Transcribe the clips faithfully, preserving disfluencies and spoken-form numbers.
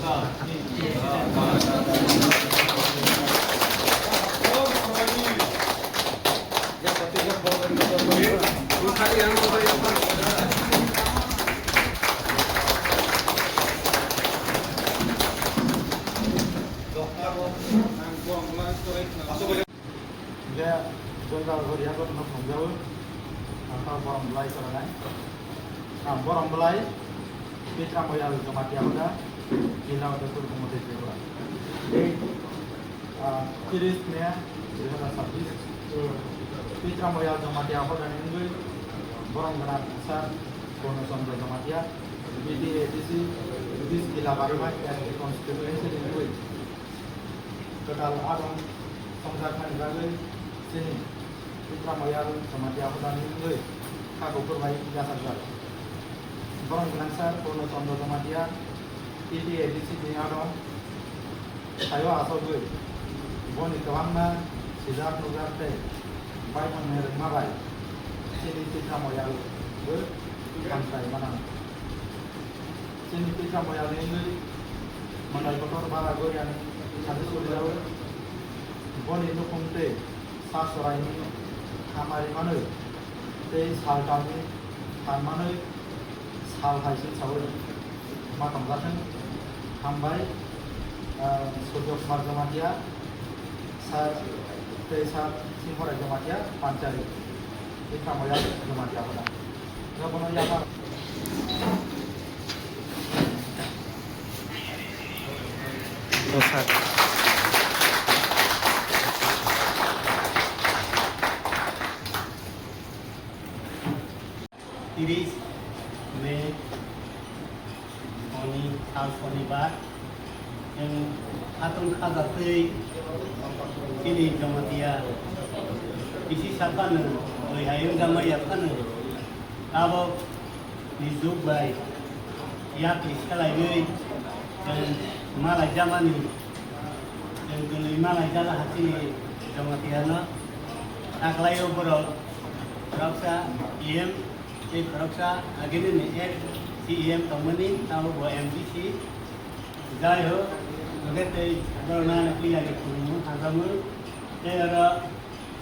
Hingke Joyba Goria bo no phunukjago, ang tamo borom belai chwrainai. Ang borom belai Pitra Moyal Jamatia hoda, Jila Udaipur, Gomoti Tripura. Tei, ah, tiris May dui hazar sabbish, Pitra Moyal Jamatia hoda ni wngwi borom gwnang sir Purno Chandra Jamatia, B T A D C, East Jila Bari Constituency ni wngwi. Kwtal adong songjakmani bagwi chini Pitra Moyal Jamatia hodani wngwi kha kuphur bai yachakjak. Borom gwnang sir Purno Chandra Jamatia P T A D C ni adong thaio achogwi boni kwbangma sijak nukjak tei baithang ni rwngma bai chini Pitra Moyal bo hamchai mano. Chini Pitra Moyal ni wngwi Madai Kotor Bara Goria ni sathi suri rao. Boni nukhung tei sa sorai ni hamari manwi tei sal tal ni phan manwi sal hai se sawi ma tongjathwng. Hambai, ah, Surjo Kumar Jamatia, Sir, tei Sir Singhorai Jamatia, Panchari, Pitra Moyal Jamatia hoda. Jotono yapha. O sir. Tiris May, hwnwi sal sonibar, chwng khatong khajaktwi chini Jamatia bisi saphano, twi hai wngjakma yaphano, tabok ni jug bai yakni selaiwi chwng malaijamani, chwng twnwi malaijak ha chini Jamatiano. Taklaio borok khoroksa E M tei khoroksa agini ni ex C E M tongmani, tabok bo M D C. Jai ho, hwnkhe tei borokno ani puila ni khulumung hamjakmung. Tei oro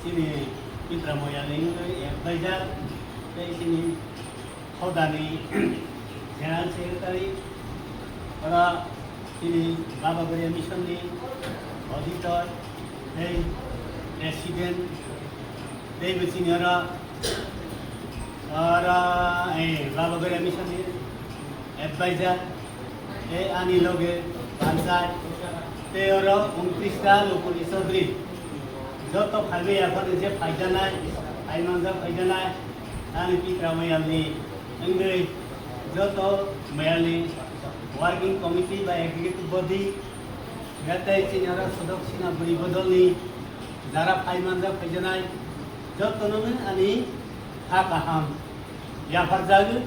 chini Pitra Moyal ni wngwi advisor, tei chini Hodani General Secretary, oro chini Baba Goria Mission ni auditor, tei president, tei bo chini oro, oro, eh, Baba Goria Mission ni advisor, tei ani loge panchayat, tei oro untris ta lukuni chaudhuri, joto phaimani yaphano je phaijanai, phaimanjak phaijanai, ani Pitra Moyal ni wngwi joto Moyal ni working committee ba executive body, tei chini oro sodok sina bwrwi bodol ni jara phaimanjak phaijanai, jotono ani kha kaham yapharjagwi.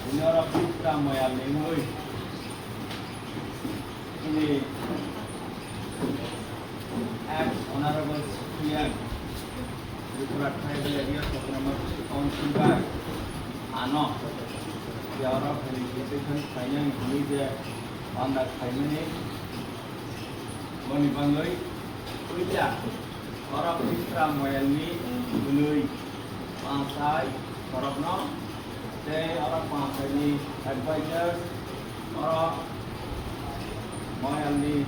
Bini oro Pitra Moyal ni wngwi chini ex Honorable C P M Tripura Tribal Areas Autonomous Council bai ano je oro felicitation khlainani hwnwi je panda khlaimani boni bagwi puila oro Pitra Moyal ni hwnwi panchai borokno tei oro panchai ni advisors, oro Moyal ni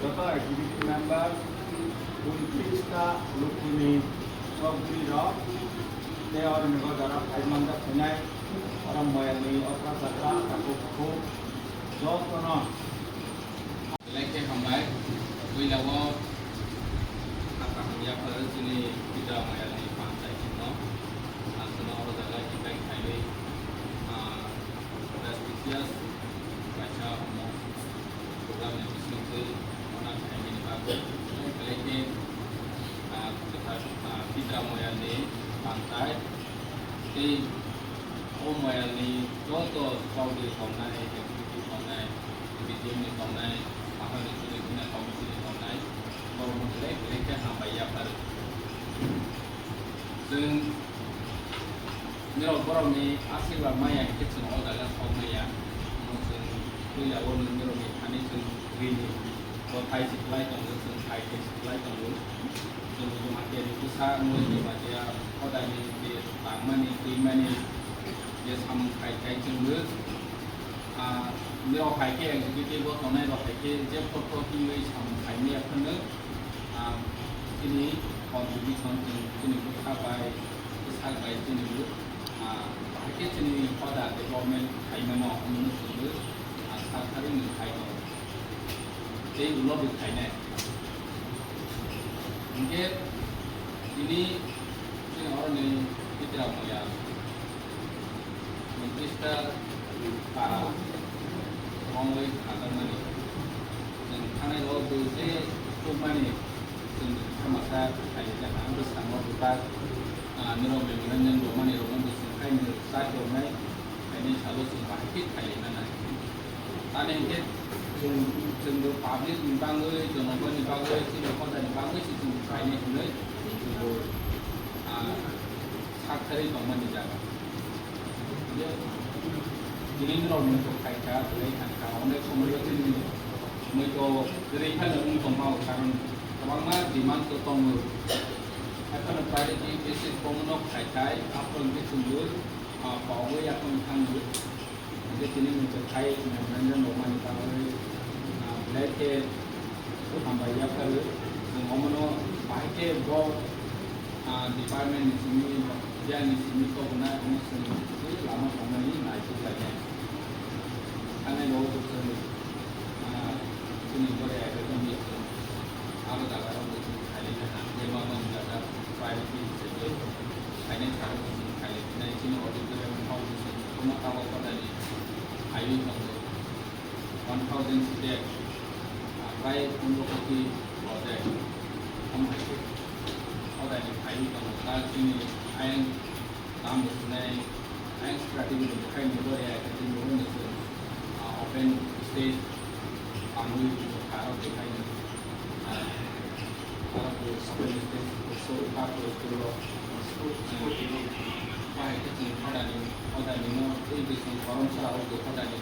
joto executive members, untris ta lukuni chowdhury rok tei oro ni o jora phai manjak phainai oro Moyal ni okra chakra takhuk bukhuk jotono. Belai khe hambai. Puila o kha kaham yaphar chini Pitra Moyal ni panchayat no. Ang kheno o jaga invite khlaiwi, ah, prestigious kaisa omo program ni bisingtwi honor khlaimani bagwi. Belai khe, ah, kwthar, ah, Pitra Moyal ni panchayat tei o Moyal ni joto chowdhury tongnai, executive tongnai, B D M ni tongnai, ahai ni chini guna committee ni tongnai, borok no belai belai khe hambai yaphar. Chwng norok borok ni asirwad maya hinkhe chwng o jaga sok maya. Omo chwng Puila o nini rokni thani chwng rini bo thai si kwlai tongo, chwng thai thai si kwlai tongo. Chwng bo hakhe ni bwsa wngwi ni badia hodai ni je tangmani twimani je samung khai khai chwng bo, ah, nirok hai khe executive o tongnai rok hai khe je phot phot wngwi samung khai maya phano, ah, chini contribution chwng chini bwkha bai bwsak bai chini bo, ah, bahai khe chini hoda development khaimano hwnwi chwngbo, ah, sarkari ni khai tongo. Tei ulo bo khainai. Hinkhe tini chini oroni Bitra Moya Baptista para wngwi khajakmani. Chwng thanai rok bo je tukmani chwng khamasa khaijak ang bwskango bwkha, ah, norok memorandum rwmani rokno bo chwng khai nwng chak rwnai, khaini salo chwng bahai khe khailai mano. Ani hinkhe chwng, chwngbo public ni bagwi, jonogoni bagwi, chini hojani bagwi se chwng khainai hinwi chwngbo, ah, sak thari tongmani jaga. Tini norok muitok khaikha, belai thangkha, onek somoio chini muitok kwrwi phano wng tongmao, karon kwbangma demand o tongo. Haiphano priority basis bono khaikha, aphuru hwnkhe chwngbo, ah, kogwi aphuru thangwi. Hwnkhe tini muitok khai memorandum rwmani bagwi, ah, belai khe hambai yapharwi. Chwng omono bahai khe bo, ah, department ni simi, biyang ni simi kok na, omo chwng twi lama tongmani naituk lainai. Thangnairok bo chwng, ah, chini Boroi Academy chwng aro jaga rok bo chwng khailai na, je ma ma jaga priority hisabe khainai salo bo chwng khailai nai. Chini auditorium hall bo chwng kwbangma tabok kwtalni khaiwi tongo. One thousand seat, ah, prai pondro koti project, omo hai khe hodai ni phaiwi tongo. Da chini ayang tamo sinai, ayang strategy ni bukhai ni Boroi Academy ni, ah, open stage tangwi kha rok khe khai ni, ah, Aro bo school ni tei school, school, school, school, bahai khe chwng hodani, hodani no tei bo chwng korom sora o bo hodani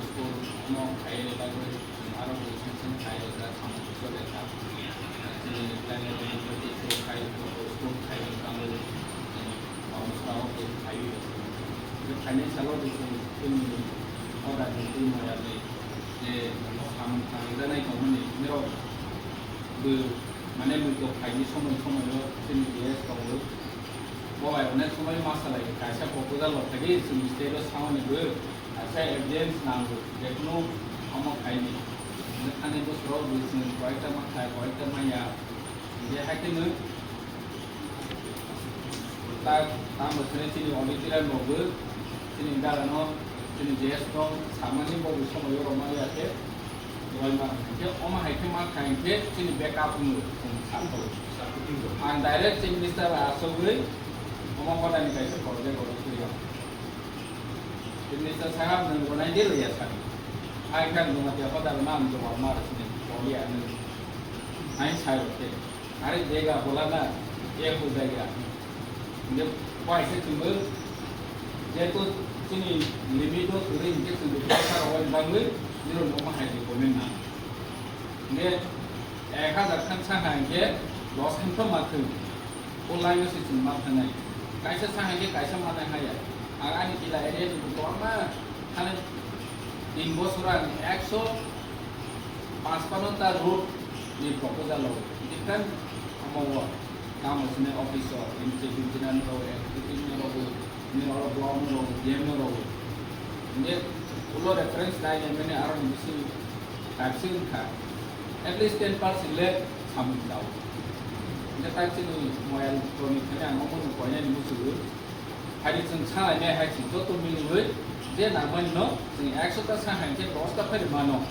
school no khai ni bagwi chwng aro bo chwng chwng khai rwkha samung chole kha. Chini planning committee school khai, school khai ni bagwi chwng korom sora o bo khai rwkha. Bo khainai salo bo chwng chini hodani tei moyarni je samung tangjanai tongmani norok bo, mane, muitok phaini somoi somoio chini G S tongo. Bo bai onek somoi ma salai kaisa proposal rok phai di, chini state o samani bo kaisa evidence nango, jekunu omo khaini. Hwnwi thani bwswk rok bo chwng koyekta ma khai, koyekta manya. Hingke hai kheno ta, tamo chini, chini auditorium rok bo, chini gana no, chini J S rok samani bo bo somoi o rok ma ya khe, doi ma khe, omo hai khe ma khai khe chini backup wng chwng sa kho. Ang direct Chief Minister asogwi omo kota ni kaisa project rok twi rok. Chief Minister sahab nwng rwnai de rwya sani. Hai khe nwng mate hoda rwna ang jawab ma rw sini, kok ya nwng. Hai sai rw khe. Are dega bola na, e ho jaiga. Hingke bai khe chwngbo, jehetu chini limit o kwrwi hingke chwngbo bwsa rok bai bangwi, nirok no ma hai di comment na. Hingke ek hajar khan sakha hingke dos khan pho ma thwng. O line o se chwng ma thangnai. Kaisa sakha hingke kaisa ma nai haya. Ang ani kila area ni kwbangma thani tin bosor ang ekso pachpanno ta road ni proposal o different omo o tamo sini office o, engineer rok, executive rok, engineer rok, block rok, D M rok. Hingke ulo reference nai mani aro ni bisi kaisa wngkha. At least ten percent le samung jao. Hingke tai chini moyal toni thani ang omo no koinani muchungo. Haini chwng salainai hai se joto miliwi je nangmani no chwng ekso ta sa hai khe dos ta phari mano.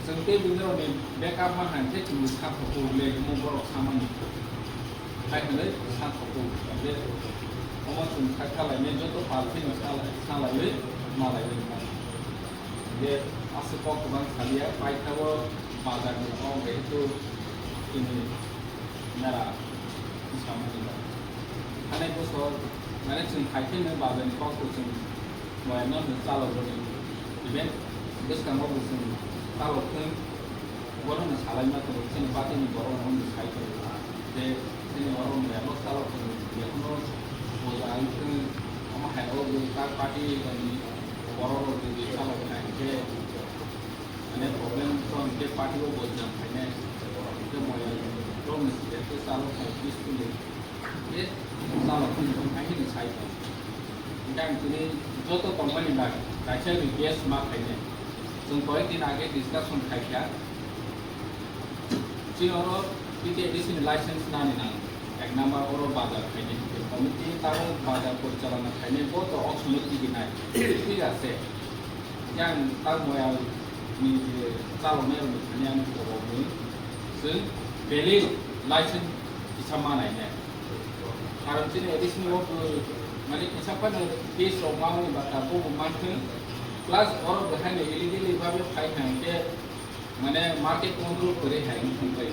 Chwng tei buini rokni backup ma hai khe chwngni sa thokgo le omo borok samani. Hai hwnwi sa thokgo je omo chwng khai salainai joto pal phino salai, salaiwi malaiwi mano. Je aswk kok kwbang salia paithago bazarni kok jehetu chini mera samani ba. Thani bosor, mane chwng hai khe no bazarni kok bo chwng moyarno no chalok rwdi. Even Bwskango bo chwng chalok thung, bono no salaima tongo, chini party ni borok no sai tongo, je chini oro moya no chalok thung, jephano boja wng thung, omo hai o bo ta party ni borok rok jodi chalok thai khe, mane problem to hwnkhe party o bojnang khainai, hwnkhe moya rok no sibete chalok thai peacefully. Khe chalok thung thung hai hwnwi sai tongo. Hwnkhe ang tini joto tongmani bai kaisa request ma khainai. Chwng koyek din age discussion khaikha. Chini oro P T A D C ni license nani nango. Ek number oro bazar khainai. Committee tamo bazar porichalona khainai bo to o somoy tigi nai. Thik ase. Yang ta moyal ni je chaloknai rokni thani ang kobo mui chwng valid license kisa manai nai. Karon chini additional work mane kisa phano case rok mani ba ta bo manthung plus oro bahai no illegally babe phai hang ke mane market control kore hai thung pai.